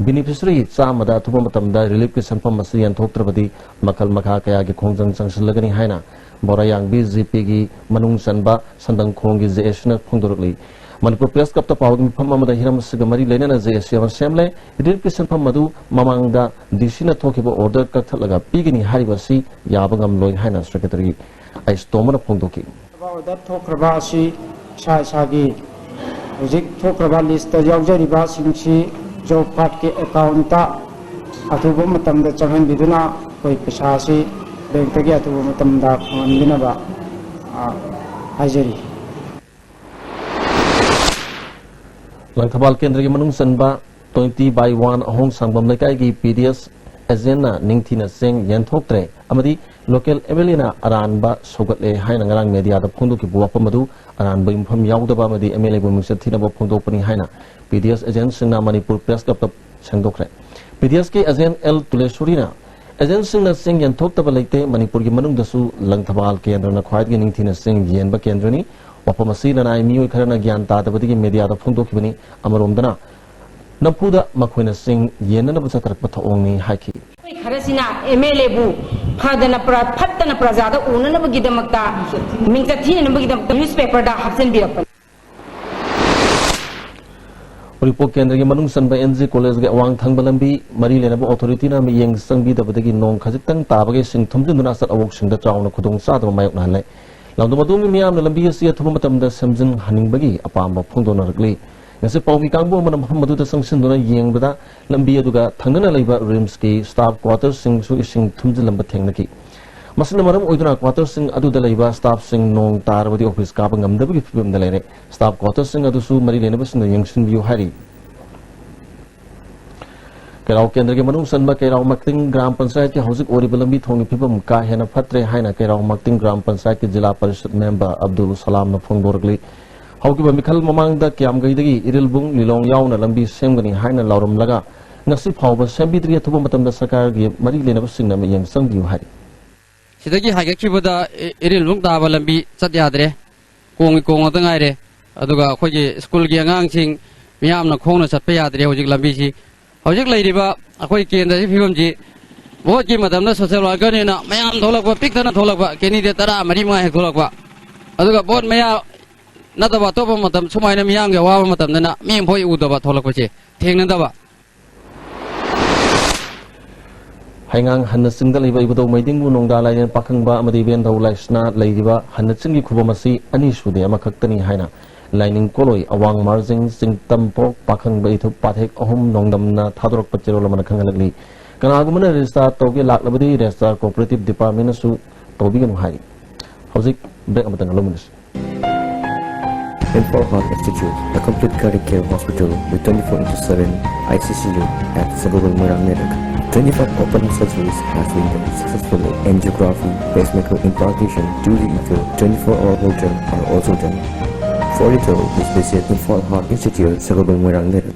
ꯕꯤꯅꯤꯐꯤꯁꯔꯤ ꯆꯥꯝꯃꯗ ꯑꯊꯨꯕ ꯃꯇꯝꯗ ꯔꯤꯂꯤꯐꯀꯤ ꯁꯦꯟꯐꯝ ꯑꯁꯤ ꯌꯦꯟꯊꯣꯛꯇ꯭ꯔꯕꯗꯤ ꯃꯈꯜ ꯃꯈꯥ ꯀꯌꯥꯒꯤ ꯈꯣꯡꯖꯪ ꯆꯪꯁꯤꯜꯂꯒꯅꯤ ꯍꯥꯏꯅ ꯕꯣꯔꯥꯌꯥꯡꯕꯤ ꯖꯤ ꯄꯤꯒꯤ ꯃꯅꯨꯡ ꯆꯟꯕ ꯁꯟꯗꯪꯈꯣꯡꯒꯤ ꯖꯦ ꯑꯦ ꯁꯤꯅ ꯐꯣꯡꯗꯣꯔꯛꯂꯤ꯫ ꯃꯅꯤꯄꯨꯔ ꯄ꯭ꯔꯦꯁ ꯀ꯭ꯂꯕꯇ ꯄꯥꯎꯒꯤ ꯃꯤꯐꯝ ꯑꯃꯗ ꯍꯤꯔꯝ ꯑꯁꯤꯒ ꯃꯔꯤ ꯂꯩꯅꯅ ꯖꯦ ꯑꯦ ꯁꯤ ꯑꯃ ꯁꯦꯝꯂꯦ꯫ ꯔꯤꯂꯤꯐꯀꯤ ꯁꯦꯟꯐꯝ ꯑꯗꯨ ꯃꯃꯥꯡꯗ ꯗꯤ ꯁꯤꯅ ꯊꯣꯛꯈꯤꯕ ꯑꯣꯔꯗꯔ ꯀꯛꯊꯠꯂꯒ ꯄꯤꯒꯅꯤ ꯍꯥꯏꯔꯤꯕ ꯑꯁꯤ ꯌꯥꯕ ꯉꯝꯂꯣꯏ ꯍꯥꯏꯅ ꯁꯦꯀ꯭ꯔꯦꯇꯔꯤ ꯑꯩꯁ ꯇꯣꯝꯕꯅ ꯐꯣꯡꯗꯣꯛꯈꯤ꯫ ꯑꯣꯔꯗꯔ ꯊꯣꯛꯈ꯭ꯔꯕ ꯑꯁꯤ ꯏꯁꯥ ꯏꯁꯥꯒꯤ ꯍꯧꯖꯤꯛ ꯊꯣꯛꯈ꯭ꯔꯕ ꯂꯤꯁꯇ ꯌꯥꯎꯖꯔꯤꯕꯁꯤꯡꯁꯤ ꯖꯣꯕ ꯀꯥꯔꯗꯀꯤ ꯑꯦꯀꯥꯎꯟꯇ ꯑꯊꯨꯕ ꯃꯇꯝꯗ ꯆꯪꯍꯟꯕꯤꯗꯨꯅ ꯑꯩꯈꯣꯏ ꯄꯩꯁꯥ ꯑꯁꯤ ꯕꯦꯡꯛꯇꯒꯤ ꯑꯊꯨꯕ ꯃꯇꯝꯗ ꯐꯪꯍꯟꯕꯤꯅꯕ, ꯑ, ꯍꯥꯏꯖꯔꯤ꯫ ꯂꯪꯊꯕꯥꯜ ꯀꯦꯟꯗ꯭ꯔꯒꯤ ꯃꯅꯨꯡ ꯆꯟꯕ twenty by one ꯑꯍꯣꯡ ꯁꯥꯡꯕꯝ ꯂꯩꯀꯥꯏꯒꯤ ꯄꯤ ꯗꯤ ꯑꯦꯁ ꯑꯦꯖꯦꯟꯅ ꯅꯤꯡꯊꯤꯅ ꯆꯦꯡ ꯌꯦꯟꯊꯣꯛꯇ꯭ꯔꯦ ꯑꯃꯗꯤ ꯂꯣꯀꯦꯜ ꯑꯦꯝ ꯑꯦꯜ ꯑꯦꯅ ꯑꯔꯥꯟꯕ ꯁꯧꯒꯠꯂꯦ ꯍꯥꯏꯅ ꯉꯔꯥꯡ ꯃꯦꯗꯤꯌꯥꯗ ꯐꯣꯡꯗꯣꯛꯈꯤꯕ ꯋꯥꯐꯝ ꯑꯗꯨ ꯑꯔꯥꯟꯕ ꯌꯨꯝꯐꯝ ꯌꯥꯎꯗꯕ ꯑꯃꯗꯤ ꯑꯦꯝ ꯑꯦꯜ ꯑꯦꯕꯨ ꯃꯤꯡꯆꯠ ꯊꯤꯅꯕ ꯐꯣꯡꯗꯣꯛꯄꯅꯤ ꯍꯥꯏꯅ ꯄꯤ ꯗꯤ ꯑꯦꯁ ꯑꯦꯖꯦꯟꯁꯤꯡꯅ ꯃꯅꯤꯄꯨꯔ ꯄ꯭ꯔꯦꯁ ꯀ꯭ꯂꯕꯇ ꯁꯦꯡꯗꯣꯛꯈ꯭ꯔꯦ꯫ ꯄꯤ ꯗꯤ ꯑꯦꯁꯀꯤ ꯑꯦꯖꯦꯟ ꯑꯦꯜ ꯇꯨꯂꯦꯁꯣꯔꯤꯅ ꯑꯦꯖꯦꯟꯁꯤꯡꯅ ꯆꯦꯡ ꯌꯦꯟꯊꯣꯛꯇꯕ ꯂꯩꯇꯦ, ꯃꯅꯤꯄꯨꯔꯒꯤ ꯃꯅꯨꯡꯗꯁꯨ ꯂꯪꯊꯕꯥꯜ ꯀꯦꯟꯗ꯭ꯔꯅ ꯈ꯭ꯋꯥꯏꯗꯒꯤ ꯅꯤꯡꯊꯤꯅ ꯆꯦꯡ ꯌꯦꯟꯕ ꯀꯦꯟꯗ꯭ꯔꯅꯤ꯫ ꯋꯥꯐꯝ ꯑꯁꯤ ꯂꯅꯥꯏ ꯃꯤꯑꯣꯏ ꯈꯔꯅ ꯒ꯭ꯌꯥꯟ ꯇꯥꯗꯕꯗꯒꯤ ꯃꯦꯗꯤꯌꯥꯗ ꯐꯣꯡꯗꯣꯛꯈꯤꯕꯅꯤ꯫ ꯑꯃꯔꯣꯝꯗꯅ ꯅꯝꯐꯨꯗ ꯃꯈꯣꯏꯅ ꯆꯤꯡ ꯌꯦꯟꯅꯅꯕ ꯆꯠꯊꯔꯛꯄ ꯊꯧꯑꯣꯡꯅꯤ ꯍꯥꯏꯈꯤ꯫ ꯑꯩꯈꯣꯏ ꯈꯔꯁꯤꯅ ꯑꯦꯝ ꯑꯦꯜ ꯑꯦꯕꯨ ꯐꯗꯅ ꯄ꯭ꯔ-, ꯐꯠꯇꯅ ꯄ꯭ꯔꯖꯥꯗ ꯎꯅꯅꯕꯒꯤꯗꯃꯛꯇ, ꯃꯤꯡꯆꯠ ꯊꯤꯅꯅꯕꯒꯤꯗꯃꯛꯇ ꯅ꯭ꯌꯨꯁꯄꯦꯄꯔꯗ ꯍꯥꯞꯆꯤꯟꯕꯤꯔꯛꯄꯅꯤ꯫ ꯎꯔꯤꯄꯣꯛ ꯀꯦꯟꯗ꯭ꯔꯒꯤ ꯃꯅꯨꯡ ꯆꯟꯕ ꯑꯦꯟ ꯖꯤ ꯀꯣꯂꯦꯖꯒꯤ ꯑꯋꯥꯡ ꯊꯪꯕ ꯂꯝꯕꯤ ꯃꯔꯤ ꯂꯩꯅꯕ ꯑꯣꯊꯣꯔꯤꯇꯤꯅ ꯃꯤꯠꯌꯦꯡ ꯆꯪꯕꯤꯗꯕꯗꯒꯤ ꯅꯣꯡ ꯈꯖꯤꯛꯇꯪ ꯇꯥꯕꯒ ꯏꯁꯤꯡ ꯊꯨꯝꯖꯤꯟꯗꯨꯅ ꯑꯆꯠ ꯑꯋꯣꯛꯁꯤꯡꯗ ꯆꯥꯎꯅ ꯈꯨꯗꯣꯡ ꯆꯥꯗꯕ ꯃꯥꯌꯣꯛꯅꯍꯜꯂꯦ꯫ ꯂꯝꯗꯝ ꯑꯗꯨꯒꯤ ꯃꯤꯌꯥꯝꯅ ꯂꯝꯕꯤ ꯑꯁꯤ ꯑꯊꯨꯕ ꯃꯇꯝꯗ ꯁꯦꯝꯖꯤꯟꯍꯟꯅꯤꯡꯕꯒꯤ ꯑꯄꯥꯝꯕ ꯐꯣꯡꯗꯣꯛꯅꯔꯛꯂꯤ꯫ ꯉꯁꯤ ꯄꯥꯎꯃꯤ ꯀꯥꯡꯕꯨ ꯑꯃꯅ ꯃꯐꯝ ꯑꯗꯨꯗ ꯆꯪꯁꯤꯟꯗꯨꯅ ꯌꯦꯡꯕꯗ ꯂꯝꯕꯤ ꯑꯗꯨꯒ ꯊꯪꯅꯅ ꯂꯩꯕ ꯔꯤꯝꯁꯀꯤ ꯁ꯭ꯇꯥꯐ ꯀ꯭ꯋꯥꯇꯔꯁꯤꯡꯁꯨ ꯏꯁꯤꯡ ꯊꯨꯝꯖꯤꯜꯂꯝꯕ ꯊꯦꯡꯅꯈꯤ꯫ ꯃꯁꯤꯅ ꯃꯔꯝ ꯑꯣꯏꯗꯨꯅ ꯀ꯭ꯋꯥꯇꯔꯁꯤꯡ ꯑꯗꯨꯗ ꯂꯩꯕ ꯁ꯭ꯇꯥꯐꯁꯤꯡ ꯅꯣꯡ ꯇꯥꯔꯕꯗꯤ ꯑꯣꯐꯤꯁ ꯀꯥꯕ ꯉꯝꯗꯕꯒꯤ ꯐꯤꯕꯝꯗ ꯂꯩꯔꯦ꯫ ꯁ꯭ꯇꯥꯐ ꯀ꯭ꯋꯥꯇꯔꯁꯤꯡ ꯑꯗꯨꯁꯨ ꯃꯔꯤ ꯂꯩꯅꯕꯁꯤꯡꯅ ꯌꯦꯡꯁꯤꯟꯕꯤꯌꯨ ꯍꯥꯏꯔꯤ꯫ ꯀꯩꯔꯥꯎ ꯀꯦꯟꯗ꯭ꯔꯒꯤ ꯃꯅꯨꯡ ꯆꯟꯕ ꯀꯩꯔꯥꯎ ꯃꯛꯇꯤꯡ ꯒ꯭ꯔꯥꯝ ꯄꯟꯆꯥꯌꯠꯀꯤ ꯍꯧꯖꯤꯛ ꯑꯣꯏꯔꯤꯕ ꯂꯝꯕꯤ ꯊꯣꯡꯒꯤ ꯐꯤꯕꯝ ꯀꯥ ꯍꯦꯟꯅ ꯐꯠꯇ꯭ꯔꯦ ꯍꯥꯏꯅ ꯀꯩꯔꯥꯎ ꯃꯛꯇꯤꯡ ꯒ꯭ꯔꯥꯝ ꯄꯟꯆꯥꯌꯠꯀꯤ ꯖꯤꯂꯥ ꯄꯔꯤꯁꯠ ꯃꯦꯝꯕꯔ ꯑꯕꯗꯨꯜ ꯁꯂꯥꯝꯅ ꯐꯣꯡꯗꯣꯔꯛꯂꯤ꯫ ꯍꯧꯈꯤꯕ ꯃꯤꯈꯜ ꯃꯃꯥꯡꯗ ꯀꯤꯌꯥꯝꯒꯩꯗꯒꯤ ꯏꯔꯤꯜꯕꯨꯡ ꯂꯤꯂꯣꯡ ꯌꯥꯎꯅ ꯂꯝꯕꯤ ꯁꯦꯝꯒꯅꯤ ꯍꯥꯏꯅ ꯂꯥꯎꯔꯝꯂꯒ ꯉꯁꯤ ꯐꯥꯎꯕ ꯁꯦꯝꯕꯤꯗ꯭ꯔꯤ꯫ ꯑꯊꯨꯕ ꯃꯇꯝꯗ ꯁꯔꯀꯥꯔꯒꯤ ꯃꯔꯤ ꯂꯩꯅꯕꯁꯤꯡꯅ ꯃꯤꯠꯌꯦꯡ ꯆꯪꯕꯤꯌꯨ ꯍꯥꯏꯔꯤ꯫ ꯁꯤꯗꯒꯤ ꯍꯥꯏꯒꯠꯈꯤꯕꯗ ꯏ-, ꯏꯔꯤꯜꯕꯨꯡ ꯇꯥꯕ ꯂꯝꯕꯤ ꯆꯠ ꯌꯥꯗ꯭ꯔꯦ꯫ ꯀꯣꯡꯒꯤ ꯀꯣꯡ ꯉꯥꯛꯇ ꯉꯥꯏꯔꯦ꯫ ꯑꯗꯨꯒ ꯑꯩꯈꯣꯏꯒꯤ ꯁ꯭ꯀꯨꯜꯒꯤ ꯑꯉꯥꯡꯁꯤꯡ ꯃꯤꯌꯥꯝꯅ ꯈꯣꯡꯅ ꯆꯠꯄ ꯌꯥꯗ꯭ꯔꯦ ꯍꯧꯖꯤꯛ ꯂꯝꯕꯤꯁꯤ꯫ ꯍꯧꯖꯤꯛ ꯂꯩꯔꯤꯕ ꯑꯩꯈꯣꯏ ꯀꯦꯟꯗ꯭ꯔꯁꯤ ꯐꯤꯕꯝꯁꯤ, ꯚꯣꯠꯀꯤ ꯃꯇꯝꯗ ꯁꯣꯁꯦꯜ ꯋꯥꯔꯀꯔꯅꯦꯅ ꯃꯌꯥꯝ ꯊꯣꯛꯂꯛꯄ, ꯄꯤꯛ ꯊꯟꯅ ꯊꯣꯛꯂꯛꯄ, ꯀꯦꯟꯗꯤꯗꯦꯠ ꯇꯔꯥ ꯃꯔꯤ ꯃꯉꯥ ꯍꯦꯛ ꯊꯣꯛꯂꯛꯄ, ꯑꯗꯨꯒ ꯚꯣꯠ ꯃꯌꯥ ꯅꯠꯇꯕ ꯑꯇꯣꯞꯄ ꯃꯇꯝ ꯁꯨꯃꯥꯏꯅ ꯃꯤꯌꯥꯝꯒꯤ ꯑꯋꯥꯕ ꯃꯇꯝꯗꯅ ꯃꯤ ꯑꯃꯐꯥꯎ ꯎꯗꯕ ꯊꯣꯛꯂꯛꯄꯁꯦ ꯊꯦꯡꯅꯗꯕ꯫ ꯍꯩꯉꯥꯡ ꯍꯟꯅ ꯆꯤꯡꯗ ꯂꯩꯕ ꯏꯕꯨꯙꯧ ꯃꯩꯗꯤꯡꯕꯨ ꯅꯣꯡꯗꯥ ꯂꯥꯏꯔꯦꯟ ꯄꯥꯈꯪꯕ ꯑꯃꯗꯤ ꯏꯕꯦꯟꯙꯧ ꯂꯥꯏꯁꯅꯥ ꯂꯩꯔꯤꯕ ꯍꯟꯅ ꯆꯤꯡꯒꯤ ꯈꯨꯕꯝ ꯑꯁꯤ ꯑꯅꯤ ꯁꯨꯗꯦ ꯑꯃꯈꯛꯇꯅꯤ ꯍꯥꯏꯅ ꯂꯥꯏꯅꯤꯡ ꯀꯣꯂꯣꯏ ꯑꯋꯥꯡ ꯃꯥꯔꯖꯤꯡ ꯆꯤꯡꯇꯝꯄꯣꯛ ꯄꯥꯈꯪꯕ ꯏꯊꯨꯞ ꯄꯥꯊꯦꯛ ꯑꯍꯨꯝ ꯅꯣꯡꯗꯝꯅ ꯊꯥꯗꯣꯔꯛꯄ ꯆꯦꯔꯣꯜ ꯑꯃꯅ ꯈꯪꯍꯜꯂꯛꯂꯤ꯫ ꯀꯅꯥꯒꯨꯝꯕꯅ ꯔꯦꯖꯤꯁꯇꯥꯔ ꯇꯧꯒꯦ ꯂꯥꯛꯂꯕꯗꯤ ꯔꯦꯖꯤꯁꯇꯥꯔ ꯀꯣꯑꯣꯄꯔꯦꯇꯤꯚ ꯗꯤꯄꯥꯔꯠꯃꯦꯟꯅꯁꯨ ꯇꯧꯕꯤꯒꯅꯨ ꯍꯥꯏꯔꯤ꯫ ꯍꯧꯖꯤꯛ ꯕ꯭ꯔꯦꯛ ꯑꯃꯇꯪ ꯂꯧꯃꯤꯟꯅꯁꯤ꯫ Imphal Heart Institute, a complete cardiac care hospital with twenty-four into seven I C C U at Sagolbal Moirang Lerak. Twenty-five open surgeries have been done successfully. Angiography, pacemaker implantation, two D echo, twenty-four hour Holter are also done. For detail, please visit Imphal Heart Institute, Sagolbal Moirang Lerak.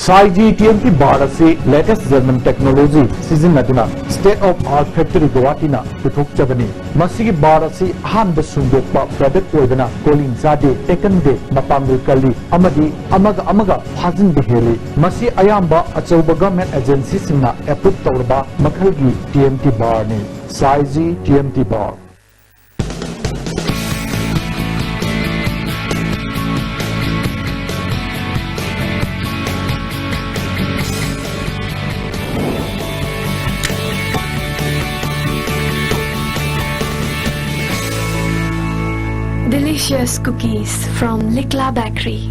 Saiji T M T bar ꯑꯁꯤ ꯂꯦꯇꯦꯁ ꯖꯔꯃꯟ ꯇꯦꯛꯅꯣꯂꯣꯖꯤ ꯁꯤꯖꯤꯟꯅꯗꯨꯅ ꯁ꯭ꯇꯦꯠ ꯑꯣꯐ ꯑꯥꯔꯠ ꯐꯦꯛꯇꯔꯤ ꯒꯧꯍꯥꯇꯤꯅ ꯄꯨꯊꯣꯛꯆꯕꯅꯤ꯫ ꯃꯁꯤꯒꯤ ꯕꯥꯔ ꯑꯁꯤ ꯑꯍꯥꯟꯕ ꯁꯨꯡꯗꯣꯛꯄ ꯄ꯭ꯔꯗꯛ ꯑꯣꯏꯕꯅ ꯀꯣꯂꯤꯡ ꯆꯥꯗꯦ, ꯇꯦꯛꯀꯟꯗꯦ, ꯃꯄꯥꯡꯒꯜ ꯀꯜꯂꯤ ꯑꯃꯗꯤ ꯑꯃꯒ ꯑꯃꯒ ꯐꯥꯖꯤꯟꯕ ꯍꯦꯜꯂꯤ꯫ ꯃꯁꯤ ꯑꯌꯥꯝꯕ ꯑꯆꯧꯕ ꯒꯚꯔꯟꯃꯦꯟꯠ ꯑꯦꯖꯦꯟꯁꯤꯁꯤꯡꯅ ꯑꯦꯄ꯭ꯔꯨꯚ ꯇꯧꯔꯕ ꯃꯈꯜꯒꯤ ꯇꯤ ꯑꯦꯝ ꯇꯤ ꯕꯥꯔꯅꯤ꯫ Saiji T M T bar. Delicious cookies from Likla Bakery.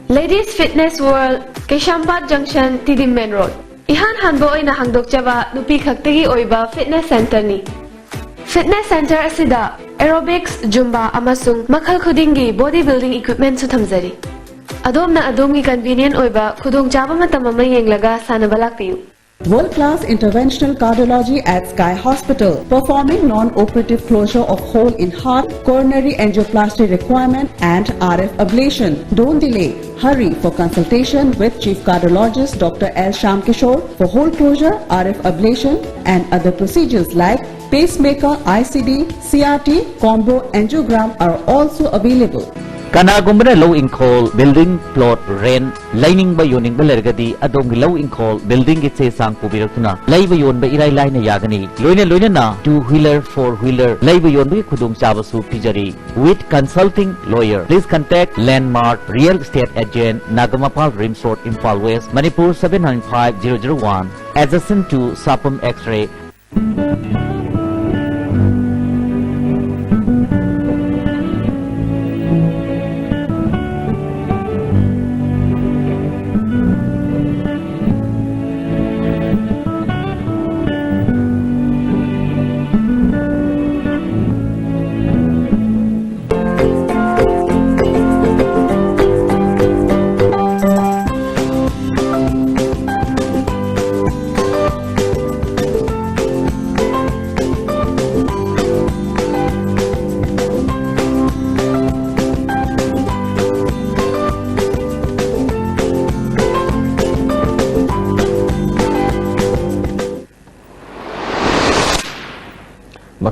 Ladies Fitness World, Keshwampat Junction, T D Main Road. ꯏꯍꯥꯟ ꯍꯥꯟꯕ ꯑꯣꯏꯅ ꯍꯥꯡꯗꯣꯛꯆꯕ ꯅꯨꯄꯤ ꯈꯛꯇꯒꯤ ꯑꯣꯏꯕ fitness centreꯅꯤ꯫ Fitness centre ꯑꯁꯤꯗ aerobics, Zumba ꯑꯃꯁꯨꯡ ꯃꯈꯜ ꯈꯨꯗꯤꯡꯒꯤ body building equipmentꯁꯨ ꯊꯝꯖꯔꯤ꯫ ꯑꯗꯣꯝꯅ ꯑꯗꯣꯝꯒꯤ convenient ꯑꯣꯏꯕ ꯈꯨꯗꯣꯡꯆꯥꯕ ꯃꯇꯝ ꯑꯃ ꯌꯦꯡꯂꯒ ꯁꯥꯟꯅꯕ ꯂꯥꯛꯄꯤꯌꯨ꯫ World class interventional cardiology at Sky Hospital, performing non operative closure of hole in heart, coronary angioplasty requirement, and R F ablation. Don't delay. Hurry for consultation with Chief Cardiologist Doctor L Shyamkishore for hole closure, R F ablation, and other procedures like pacemaker, I C D, C R T, combo angiogram are also available. ꯀꯅꯥꯒꯨꯝꯕꯅ ꯂꯧ ꯏꯪꯈꯣꯜ, building, plot, rent, ꯂꯩꯅꯤꯡꯕ ꯌꯣꯟꯅꯤꯡꯕ ꯂꯩꯔꯒꯗꯤ ꯑꯗꯣꯝꯒꯤ ꯂꯧ ꯏꯪꯈꯣꯜ, buildingꯒꯤ ꯆꯦ ꯆꯥꯡ ꯄꯨꯕꯤꯔꯛꯇꯨꯅ ꯂꯩꯕ ꯌꯣꯟꯕ ꯏꯔꯥꯏ ꯂꯥꯏꯅ ꯌꯥꯒꯅꯤ꯫ ꯂꯣꯏꯅ ꯂꯣꯏꯅꯅ two wheeler, four wheeler ꯂꯩꯕ ꯌꯣꯟꯕꯒꯤ ꯈꯨꯗꯣꯡꯆꯥꯕꯁꯨ ꯄꯤꯖꯔꯤ꯫ With consulting lawyer, please contact Landmark Real Estate Agent, Nagamapal Rims Road, Imphal West, Manipur seven nine five zero zero one, adjacent to Sapum X-ray.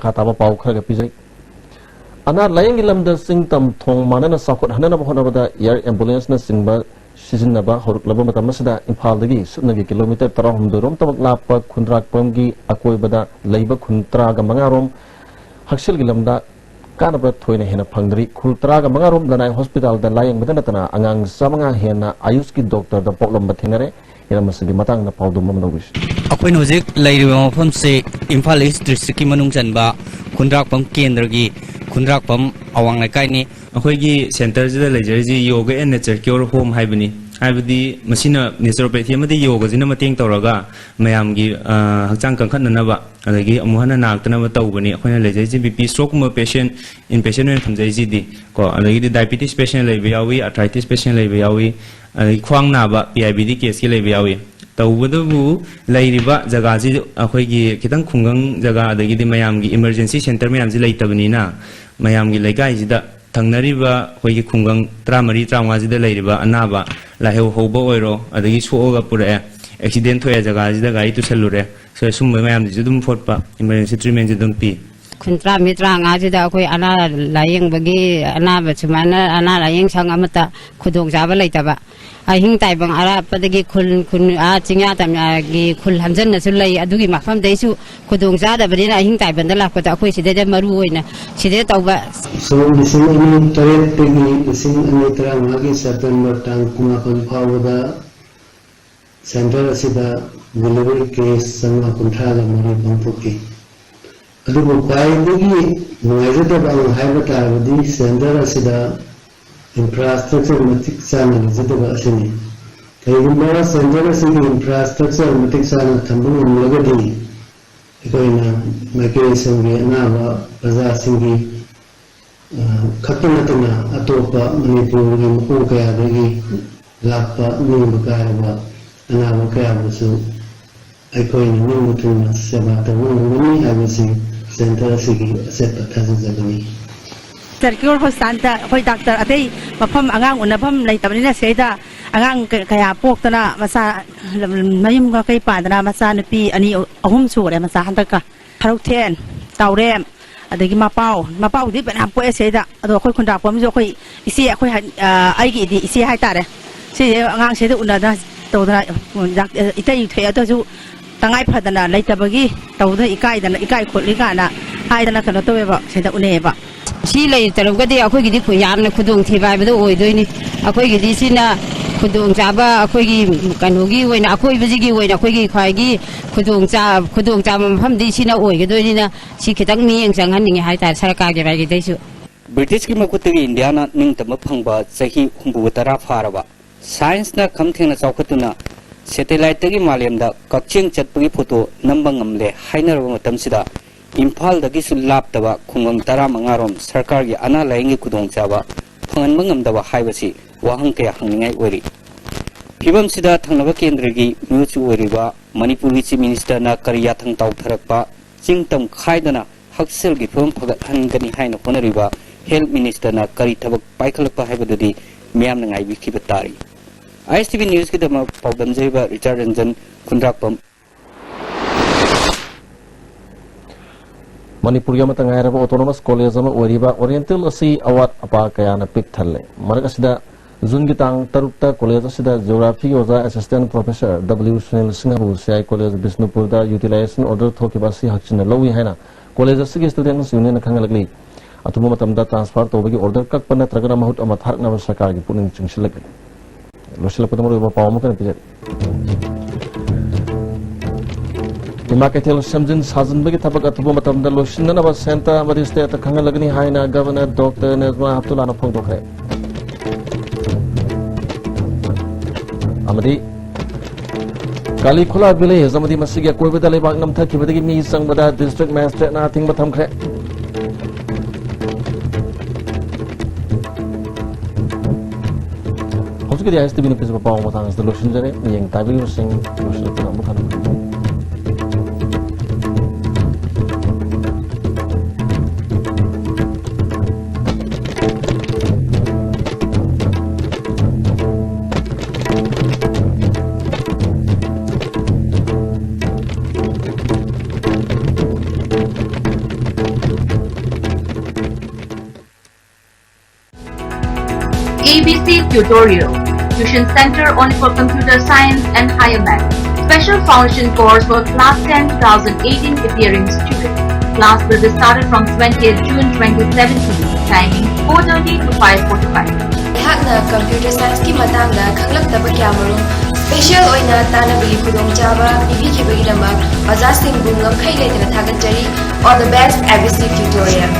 ꯃꯈꯥ ꯇꯥꯕ ꯄꯥꯎ ꯈꯔꯒ ꯄꯤꯖꯔꯤ꯫ ꯑꯅꯥ ꯂꯥꯌꯦꯡꯒꯤ ꯂꯝꯗ ꯆꯤꯡ ꯇꯝ ꯊꯣꯡ ꯃꯥꯟꯅꯅ ꯆꯥꯎꯈꯠꯍꯟꯅꯕ ꯍꯣꯠꯅꯕꯗ air ambulance ꯅꯆꯤꯡꯕ ꯁꯤꯖꯤꯟꯅꯕ ꯍꯧꯔꯛꯂꯕ ꯃꯇꯝ ꯑꯁꯤꯗ ꯏꯝꯐꯥꯜꯗꯒꯤ ꯁꯨꯞꯅꯒꯤ ꯀꯤꯂꯣꯃꯤꯇꯔ ꯇꯔꯥꯍꯨꯝꯗꯣꯏ ꯔꯣꯝꯇꯃꯛ ꯂꯥꯞꯄ ꯈꯨꯟꯗ꯭ꯔꯥꯛꯄꯝꯒꯤ ꯑꯀꯣꯏꯕꯗ ꯂꯩꯕ ꯈꯨꯟ ꯇꯔꯥꯒ ꯃꯉꯥ ꯔꯣꯝ ꯍꯛꯁꯦꯜꯒꯤ ꯂꯝꯗ ꯀꯥꯟꯅꯕ ꯊꯣꯏꯅ ꯍꯦꯟꯅ ꯐꯪꯗ꯭ꯔꯤ꯫ ꯈꯨꯜ ꯇꯔꯥꯒ ꯃꯉꯥ ꯔꯣꯝ ꯂꯅꯥꯏ ꯍꯣꯁꯄꯤꯇꯥꯜꯗ ꯂꯥꯌꯦꯡꯕꯗ ꯅꯠꯇꯅ ꯑꯉꯥꯡ ꯆꯥꯃꯉꯥ ꯍꯦꯟꯅ ꯑꯌꯨꯁꯀꯤ ꯗꯣꯛꯇꯔꯗ ꯄꯣꯛꯂꯝꯕ ꯊꯦꯡꯅꯔꯦ꯫ ꯍꯤꯔꯝ ꯑꯁꯤꯒꯤ ꯃꯇꯥꯡꯗ ꯄꯥꯎꯗꯝ ꯑꯃ ꯂꯧꯕꯤꯁꯤ꯫ ꯑꯩꯈꯣꯏꯅ ꯍꯧꯖꯤꯛ ꯂꯩꯔꯤꯕ ꯃꯐꯝꯁꯤ ꯏꯝꯐꯥꯜ ꯏꯁ ꯗꯤꯁꯇ꯭ꯔꯤꯛꯀꯤ ꯃꯅꯨꯡ ꯆꯟꯕ ꯈꯨꯟꯗ꯭ꯔꯥꯛꯄꯝ ꯀꯦꯟꯗ꯭ꯔꯒꯤ ꯈꯨꯟꯗ꯭ꯔꯥꯛꯄꯝ ꯑꯋꯥꯡ ꯂꯩꯀꯥꯏꯅꯤ꯫ ꯑꯩꯈꯣꯏꯒꯤ ꯁꯦꯟꯇꯔꯁꯤꯗ ꯂꯩꯖꯔꯤꯁꯤ ꯌꯣꯒ ꯑꯦꯟ ꯅꯦꯆꯔ ꯀ꯭ꯌꯣꯔ ꯍꯣꯝ ꯍꯥꯏꯕꯅꯤ꯫ ꯍꯥꯏꯕꯗꯤ ꯃꯁꯤꯅ ꯅꯦꯆꯨꯔꯣꯄꯦꯊꯤ ꯑꯃꯗꯤ ꯌꯣꯒꯁꯤꯅ ꯃꯇꯦꯡ ꯇꯧꯔꯒ ꯃꯌꯥꯝꯒꯤ, ꯑ, ꯍꯛꯆꯥꯡ ꯀꯟꯈꯠꯅꯅꯕ, ꯑꯗꯒꯤ ꯑꯃꯨꯛ ꯍꯟꯅ ꯅꯥꯔꯛꯇꯅꯕ ꯇꯧꯕꯅꯤ꯫ ꯑꯩꯈꯣꯏꯅ ꯂꯩꯖꯔꯤꯁꯤ ꯕꯤ ꯄꯤ ꯁ꯭ꯇ꯭ꯔꯣꯛꯀꯨꯝꯕ ꯄꯦꯁꯦꯟ, ꯏꯟ ꯄꯦꯁꯦꯟ ꯑꯣꯏꯅ ꯊꯝꯖꯔꯤꯁꯤꯗꯤ ꯀꯣ, ꯑꯗꯒꯤꯗꯤ ꯗꯥꯏꯕꯤꯇꯤꯁ ꯄꯦꯁꯦꯟ ꯂꯩꯕ ꯌꯥꯎꯏ, ꯑꯥꯔꯊ꯭ꯔꯥꯏꯇꯤꯁ ꯄꯦꯁꯦꯟ ꯂꯩꯕ ꯌꯥꯎꯏ, ꯑꯗꯒꯤ ꯈ꯭ꯋꯥꯡ ꯅꯥꯕ ꯄꯤ ꯑꯥꯏ ꯕꯤ ꯗꯤ ꯀꯦꯁꯀꯤ ꯂꯩꯕ ꯌꯥꯎꯏ꯫ ꯇꯧꯕꯇꯕꯨ ꯂꯩꯔꯤꯕ ꯖꯒꯥꯁꯤ ꯑꯩꯈꯣꯏꯒꯤ ꯈꯤꯇꯪ ꯈꯨꯡꯒꯪ ꯖꯒꯥ, ꯑꯗꯒꯤꯗꯤ ꯃꯌꯥꯝꯒꯤ ꯏꯃꯔꯖꯦꯟꯁꯤ ꯁꯦꯟꯇꯔ ꯃꯌꯥꯝꯁꯤ ꯂꯩꯇꯕꯅꯤꯅ, ꯃꯌꯥꯝꯒꯤ ꯂꯩꯀꯥꯏꯁꯤꯗ ꯊꯪꯅꯔꯤꯕ ꯑꯩꯈꯣꯏꯒꯤ ꯈꯨꯡꯒꯪ ꯇꯔꯥꯃꯔꯤ, ꯇꯔꯥꯃꯉꯥꯁꯤꯗ ꯂꯩꯔꯤꯕ ꯑꯅꯥꯕ ꯂꯥꯏꯍꯧ ꯍꯧꯕ ꯑꯣꯏꯔꯣ, ꯑꯗꯒꯤ ꯁꯣꯛꯑꯒ ꯄꯨꯔꯛꯑꯦ, ꯑꯦꯛꯁꯤꯗꯦꯟ ꯊꯣꯛꯑꯦ, ꯖꯒꯥꯁꯤꯗ ꯒꯥꯔꯤ ꯇꯨꯁꯜꯂꯨꯔꯦ, ꯁ-, ꯁꯨꯝꯕ ꯃꯌꯥꯝꯁꯤꯁꯨ ꯑꯗꯨꯝ ꯐꯣꯠꯄ, ꯏꯃꯔꯖꯦꯟꯁꯤ ꯇ꯭ꯔꯤꯠꯃꯦꯟꯁꯤ ꯑꯗꯨꯝ ꯄꯤ꯫ ꯈꯨꯟ ꯇꯔꯥꯃꯔꯤ, ꯇꯔꯥꯃꯉꯥꯁꯤꯗ ꯑꯩꯈꯣꯏ ꯑꯅꯥ ꯂꯥꯌꯦꯡꯕꯒꯤ, ꯑꯅꯥꯕ ꯁꯨꯃꯥꯏꯅ ꯑꯅꯥ ꯂꯥꯌꯦꯡ ꯁꯪ ꯑꯃꯠꯇ ꯈꯨꯗꯣꯡꯆꯥꯕ ꯂꯩꯇꯕ, ꯑꯍꯤꯡ ꯇꯥꯏꯕꯪ ꯑꯔꯥꯞꯄꯗꯒꯤ ꯈꯨꯜ, ꯈꯨꯟ, ꯑꯥ, ꯆꯤꯡꯌꯥ ꯇꯝꯌꯥꯒꯤ ꯈꯨꯜ ꯍꯟꯖꯟꯅꯁꯨ ꯂꯩ꯫ ꯑꯗꯨꯒꯤ ꯃꯐꯝꯗꯩꯁꯨ ꯈꯨꯗꯣꯡ ꯆꯥꯗꯕꯅꯤꯅ ꯑꯍꯤꯡ ꯇꯥꯏꯕꯪꯗ ꯂꯥꯛꯄꯗ ꯑꯩꯈꯣꯏ ꯁꯤꯗꯩꯗ ꯃꯔꯨ ꯑꯣꯏꯅ ꯁꯤꯗꯩ ꯇꯧꯕ꯫ ꯁꯣꯝ ꯂꯤꯁꯤꯡ ꯑꯅꯤ ꯇꯔꯦꯠꯇꯒꯤ ꯂꯤꯁꯤꯡ ꯑꯅꯤ ꯇꯔꯥꯃꯉꯥꯒꯤ ꯁꯦꯞꯇꯦꯝꯕꯔ ꯇꯥꯡ ꯀꯨꯟꯃꯥꯄꯟ ꯐꯥꯎꯕꯗ ꯁꯦꯟꯇꯔ ꯑꯁꯤꯗ ꯗꯦꯂꯤꯚꯔꯤ ꯀꯦꯁ ꯆꯥꯝꯃꯉꯥ ꯀꯨꯟꯊ꯭ꯔꯥꯒ ꯃꯔꯤ ꯄꯥꯡꯊꯣꯛꯈꯤ꯫ ꯑꯗꯨꯕꯨ ꯈ꯭ꯋꯥꯏꯗꯒꯤ ꯅꯨꯡꯉꯥꯏꯖꯗꯕ ꯑꯃ ꯍꯥꯏꯕ ꯇꯥꯔꯕꯗꯤ ꯁꯦꯟꯇꯔ ꯑꯁꯤꯗ ꯏꯟꯐ꯭ꯔꯥꯁ꯭ꯇ꯭ꯔꯛꯆꯔ ꯃꯇꯤꯛ ꯆꯥꯅ ꯂꯩꯖꯗꯕ ꯑꯁꯤꯅꯤ꯫ ꯀꯔꯤꯒꯨꯝꯕ ꯁꯦꯟꯇꯔ ꯑꯁꯤꯒꯤ ꯏꯟꯐ꯭ꯔꯥꯁ꯭ꯇ꯭ꯔꯛꯆꯔ ꯃꯇꯤꯛ ꯆꯥꯅ ꯊꯝꯕ ꯉꯝꯂꯒꯗꯤ ꯑꯩꯈꯣꯏꯅ ꯃꯥꯏꯒ꯭ꯔꯦꯁꯟꯒꯤ ꯑꯅꯥꯕ ꯄ꯭ꯔꯖꯥꯁꯤꯡꯒꯤ, ꯑ, ꯈꯛꯇ ꯅꯠꯇꯅ ꯑꯇꯣꯞꯄ ꯃꯅꯤꯄꯨꯔꯒꯤ ꯃꯐꯝ ꯀꯌꯥꯗꯒꯤ ꯂꯥꯛꯄ ꯅꯤꯡꯕ ꯀꯥꯏꯔꯕ ꯑꯅꯥꯕ ꯀꯌꯥꯕꯨꯁꯨ ꯑꯩꯈꯣꯏꯅ ꯅꯤꯡꯕ ꯊꯨꯡꯅ ꯁꯦꯕꯥ ꯇꯧꯕ ꯉꯝꯒꯅꯤ ꯍꯥꯏꯕꯁꯤ ꯁꯦꯟꯇꯔ ꯑꯁꯤꯒꯤ ꯑꯆꯦꯠꯄ ꯊꯥꯖꯖꯕꯅꯤ꯫ ꯁꯔꯀ꯭ꯌꯨꯂꯔ ꯍꯣꯁꯄꯤꯇꯥꯜꯗ ꯑꯩꯈꯣꯏ ꯗꯥꯛꯇꯔ ꯑꯇꯩ ꯃꯐꯝ ꯑꯉꯥꯡ ꯎꯅꯐꯝ ꯂꯩꯇꯕꯅꯤꯅ ꯁꯤꯗꯩꯗ ꯑꯉꯥꯡ ꯀ-, ꯀꯌꯥ ꯄꯣꯛꯇꯅ ꯃꯆꯥ ꯃꯌꯨꯝ ꯃꯀꯩ ꯄꯥꯟꯗꯅ ꯃꯆꯥ ꯅꯨꯄꯤ ꯑꯅꯤ ꯑꯍꯨꯝ ꯁꯨꯔꯦ ꯃꯆꯥ ꯍꯟꯗꯛꯀ꯫ ꯁꯔꯨꯛꯊꯦꯟ ꯇꯥꯎꯔꯦꯝ, ꯑꯗꯒꯤ ꯃꯄꯥꯎ, ꯃꯄꯥꯎꯗꯤ ꯐꯅꯌꯥꯝ ꯄꯣꯛꯑꯦ ꯁꯤꯗꯩꯗ꯫ ꯑꯗꯣ ꯑꯩꯈꯣꯏ ꯈꯨꯟꯗ꯭ꯔꯥꯛꯄꯝꯁꯨ ꯑꯩꯈꯣꯏ ꯏꯆꯦ, ꯑꯩꯈꯣꯏ ꯍꯥꯏ-, ꯑ, ꯑꯩꯒꯤ ꯏꯗꯤ ꯏꯆꯦ ꯍꯥꯏꯇꯥꯔꯦ꯫ ꯁꯤꯁꯦ ꯑꯉꯥꯡꯁꯤꯗ ꯎꯅꯗꯅ ꯇꯧꯗꯅ, ꯎꯝ, ꯏꯇꯩ ꯊꯣꯛꯑꯦ ꯑꯗꯨꯁꯨ ꯇꯉꯥꯏ ꯐꯗꯅ ꯂꯩꯇꯕꯒꯤ ꯇꯧꯗꯅ ꯏꯀꯥꯏꯗꯅ, ꯏꯀꯥꯏ ꯈꯣꯠꯂꯤ ꯀꯥꯏꯅ ꯍꯥꯏꯗꯅ ꯀꯩꯅꯣ ꯇꯧꯋꯦꯕ, ꯁꯤꯗ ꯎꯅꯩꯌꯦꯕ꯫ ꯁꯤ ꯂꯩꯇ꯭ꯔꯒꯗꯤ ꯑꯩꯈꯣꯏꯒꯤꯗꯤ ꯈꯨ-, ꯌꯥꯝꯅ ꯈꯨꯗꯣꯡꯊꯤꯕ ꯍꯥꯏꯕꯗꯣ ꯑꯣꯏꯗꯣꯏꯅꯤ꯫ ꯑꯩꯈꯣꯏꯒꯤꯗꯤ ꯁꯤꯅ ꯈꯨꯗꯣꯡꯆꯥꯕ, ꯑꯩꯈꯣꯏꯒꯤ ꯀꯩꯅꯣꯒꯤ ꯑꯣꯏꯅ, ꯑꯀꯣꯏꯕꯁꯤꯒꯤ ꯑꯣꯏꯅ ꯑꯩꯈꯣꯏꯒꯤ ꯈ꯭ꯋꯥꯏꯒꯤ ꯈꯨꯗꯣꯡꯆꯥ-, ꯈꯨꯗꯣꯡꯆꯥꯕ ꯃꯐꯝꯗꯤ ꯁꯤꯅ ꯑꯣꯏꯒꯗꯣꯏꯅꯤꯅ ꯁꯤ ꯈꯤꯇꯪ ꯃꯤꯠꯌꯦꯡ ꯆꯪꯍꯟꯅꯤꯡꯉꯦ ꯍꯥꯏꯇꯥꯔꯦ ꯁꯔꯀꯥꯔꯒꯤ ꯃꯥꯏꯀꯩꯗꯩꯁꯨ꯫ ꯕ꯭ꯔꯤꯇꯤꯁꯀꯤ ꯃꯈꯨꯠꯇꯒꯤ ꯏꯟꯗꯤꯌꯥꯅ ꯅꯤꯡꯇꯝꯕ ꯐꯪꯕ ꯆꯍꯤ ꯍꯨꯝꯐꯨꯒ ꯇꯔꯥ ꯐꯥꯔꯕ, ꯁꯥꯏꯟꯁꯅ ꯈꯝ ꯊꯦꯡꯅ ꯆꯥꯎꯈꯠꯇꯨꯅ ꯁꯦꯇꯦꯂꯥꯏꯠꯇꯒꯤ ꯃꯥꯂꯦꯝꯗ ꯀꯛꯆꯦꯡ ꯆꯠꯄꯒꯤ ꯐꯣꯇꯣ ꯅꯝꯕ ꯉꯝꯂꯦ ꯍꯥꯏꯅꯔꯕ ꯃꯇꯝꯁꯤꯗ, ꯏꯝꯐꯥꯜꯗꯒꯤꯁꯨ ꯂꯥꯞꯇꯕ ꯈꯨꯡꯒꯪ ꯇꯔꯥꯃꯉꯥꯔꯣꯝ ꯁꯔꯀꯥꯔꯒꯤ ꯑꯅꯥ ꯂꯥꯌꯦꯡꯒꯤ ꯈꯨꯗꯣꯡꯆꯥꯕ ꯐꯪꯍꯟꯕ ꯉꯝꯗꯕ ꯍꯥꯏꯕꯁꯤ ꯋꯥꯍꯪ ꯀꯌꯥ ꯍꯪꯅꯤꯡꯉꯥꯏ ꯑꯣꯏꯔꯤ꯫ ꯐꯤꯕꯝꯁꯤꯗ ꯊꯪꯅꯕ ꯀꯦꯟꯗ꯭ꯔꯒꯤ ꯃꯤꯑꯣꯏꯁꯨ ꯑꯣꯏꯔꯤꯕ ꯃꯅꯤꯄꯨꯔꯒꯤ ꯆꯤꯐ ꯃꯤꯅꯤꯁꯇꯔꯅ ꯀꯔꯤ ꯌꯥꯊꯪ ꯇꯥꯎꯊꯔꯛꯄ, ꯆꯤꯡ ꯇꯝ ꯈꯥꯏꯗꯅ ꯍꯛꯁꯦꯜꯒꯤ ꯐꯤꯕꯝ ꯐꯒꯠꯍꯟꯒꯅꯤ ꯍꯥꯏꯅ ꯍꯣꯠꯅꯔꯤꯕ ꯍꯦꯜꯊ ꯃꯤꯅꯤꯁꯇꯔꯅ ꯀꯔꯤ ꯊꯕꯛ ꯄꯥꯏꯈꯠꯂꯛꯄ ꯍꯥꯏꯕꯗꯨꯗꯤ ꯃꯤꯌꯥꯝꯅ ꯉꯥꯏꯕꯤꯈꯤꯕ ꯇꯥꯔꯤ꯫ ꯑꯥꯏ ꯑꯦꯁ ꯇꯤ ꯚꯤ ꯅ꯭ꯌꯨꯁꯀꯤꯗꯃꯛ ꯄꯥꯎꯗꯝꯖꯔꯤꯕ ꯔꯤꯆꯥꯔꯗ ꯔꯟꯖꯟ, ꯈꯨꯟꯗ꯭ꯔꯥꯛꯄꯝ꯫ ꯃꯅꯤꯄꯨꯔꯒꯤ ꯑꯃꯠꯇ ꯉꯥꯏꯔꯕ ꯑꯣꯇꯣꯅꯣꯃꯁ ꯀꯣꯂꯦꯖ ꯑꯃ ꯑꯣꯏꯔꯤꯕ ꯑꯣꯔꯤꯌꯦꯟꯇꯦꯜ ꯑꯁꯤ ꯑꯋꯥꯠ ꯑꯄꯥ ꯀꯌꯥꯅ ꯄꯤꯛ ꯊꯜꯂꯦ꯫ ꯃꯔꯛ ꯑꯁꯤꯗ ꯖꯨꯟꯒꯤ ꯇꯥꯡ ꯇꯔꯨꯛꯇ ꯀꯣꯂꯦꯖ ꯑꯁꯤꯗ ꯖꯤꯑꯣꯒ꯭ꯔꯥꯐꯤꯒꯤ ꯑꯣꯖꯥ ꯑꯦꯁꯤꯁꯇꯦꯟ ꯄ꯭ꯔꯣꯐꯦꯁꯔ ꯗꯕ꯭ꯂꯤꯎ ꯁꯨꯅꯤꯜ ꯁꯤꯡꯍꯕꯨ ꯁꯤ ꯑꯥꯏ ꯀꯣꯂꯦꯖ ꯕꯤꯁꯅꯨꯄꯨꯔꯗ ꯌꯨꯇꯤꯂꯥꯏꯖꯦꯁꯟ ꯑꯣꯔꯗꯔ ꯊꯣꯛꯈꯤꯕ ꯑꯁꯤ ꯍꯛꯆꯤꯟꯅ ꯂꯧꯏ ꯍꯥꯏꯅ ꯀꯣꯂꯦꯖ ꯑꯁꯤꯒꯤ ꯁ꯭ꯇꯨꯗꯦꯟꯠꯁ ꯌꯨꯅꯤꯌꯟꯅ ꯈꯪꯍꯜꯂꯛꯂꯤ꯫ ꯑꯊꯨꯕ ꯃꯇꯝꯗ ꯇ꯭ꯔꯥꯟꯁꯐꯔ ꯇꯧꯕꯒꯤ ꯑꯣꯔꯗꯔ ꯀꯛꯄ ꯅꯠꯇ꯭ꯔꯒꯅ ꯃꯍꯨꯠ ꯑꯃ ꯊꯥꯔꯛꯅꯕ ꯁꯔꯀꯥꯔꯒꯤ ꯄꯨꯛꯅꯤꯡ ꯆꯤꯡꯁꯤꯜꯂꯛꯂꯤ꯫ ꯂꯣꯏꯁꯤꯜꯂꯛꯄꯗ ꯃꯔꯨꯑꯣꯏꯕ ꯄꯥꯎ ꯑꯃꯈꯛ ꯄꯤꯖꯔꯤ꯫ ꯏꯃꯥ ꯀꯩꯊꯦꯜ ꯁꯦꯝꯖꯤꯟ ꯁꯥꯖꯤꯟꯕꯒꯤ ꯊꯕꯛ ꯑꯊꯨꯕ ꯃꯇꯝꯗ ꯂꯣꯏꯁꯤꯟꯅꯅꯕ ꯁꯦꯟꯇꯔ ꯑꯃꯗꯤ ꯁ꯭ꯇꯦꯠꯇ ꯈꯪꯍꯜꯂꯒꯅꯤ ꯍꯥꯏꯅ ꯒꯚꯔꯅꯔ ꯗꯣꯛꯇꯔ ꯅꯖꯃꯥ ꯍꯦꯞꯇꯨꯂꯥꯅ ꯐꯣꯡꯗꯣꯛꯈ꯭ꯔꯦ꯫ ꯑꯃꯗꯤ ꯀꯥꯂꯤꯈꯣꯂꯥ ꯚꯤꯂꯦꯖ ꯑꯃꯗꯤ ꯃꯁꯤꯒꯤ ꯑꯀꯣꯏꯕꯗ ꯂꯩꯕꯥꯛ ꯅꯝꯊꯈꯤꯕꯗꯒꯤ ꯃꯤ ꯆꯪꯕꯗ ꯗꯤꯁꯇ꯭ꯔꯤꯛ ꯃꯦꯖꯤꯁꯇ꯭ꯔꯦꯠꯅ ꯑꯊꯤꯡꯕ ꯊꯝꯈ꯭ꯔꯦ꯫ ꯍꯧꯖꯤꯛꯀꯤꯗꯤ ꯑꯥꯏ ꯑꯦꯁ ꯇꯤ ꯚꯤꯅ ꯄꯤꯖꯕ ꯄꯥꯎ ꯃꯇꯥꯡ ꯑꯁꯤꯗ ꯂꯣꯏꯁꯤꯟꯖꯔꯦ꯫ ꯃꯤꯠꯌꯦꯡ ꯇꯥꯕꯤꯔꯤꯕꯁꯤꯡ ꯂꯣꯏꯁꯤꯜꯂꯛꯄꯗ ꯑꯃꯨꯛ ꯍꯟꯅ Tutorial, tuition center only for computer science and higher maths. Special foundation course for class ten two thousand eighteen appearing students. Class will be started from twentieth June twenty seventeen. Timing four thirty to five forty-five. ꯑꯩꯍꯥꯛꯅ computer scienceꯀꯤ ꯃꯇꯥꯡꯗ ꯈꯪꯂꯛꯇꯕ ꯀꯌꯥꯃꯔꯨꯝ special ꯑꯣꯏꯅ ꯇꯥꯟꯅꯕꯒꯤ ꯈꯨꯗꯣꯡꯆꯥꯕ ꯄꯤꯕꯤꯈꯤꯕꯒꯤꯗꯃꯛ ꯑꯣꯖꯥꯁꯤꯡꯕꯨ ꯉꯝꯈꯩ ꯂꯩꯇꯅ ꯊꯥꯒꯠꯆꯔꯤ꯫ All the best, A B C Tutorial.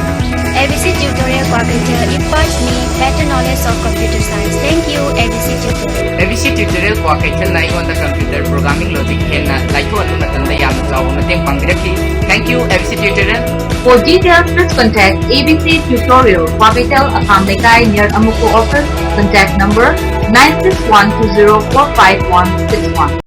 A B C Tutorial Kwarkeitheil imparts me better knowledge of computer science. Thank you, A B C Tutorial. A B C Tutorial Kwarkeithelꯅ ꯑꯩꯉꯣꯟꯗ computer programming logic ꯍꯦꯟꯅ ꯂꯥꯏꯊꯣꯛꯍꯟꯕ ꯃꯇꯝꯗ ꯌꯥꯝꯅ ꯆꯥꯎꯕ ꯃꯇꯦꯡ ꯄꯥꯡꯕꯤꯔꯛꯈꯤ꯫ Thank you, A B C Tutorial. For details, please contact A B C Tutorial, Kwarkeithel, Akhamleikai, near Amuko office. Contact number nine six one two zero four five one six one.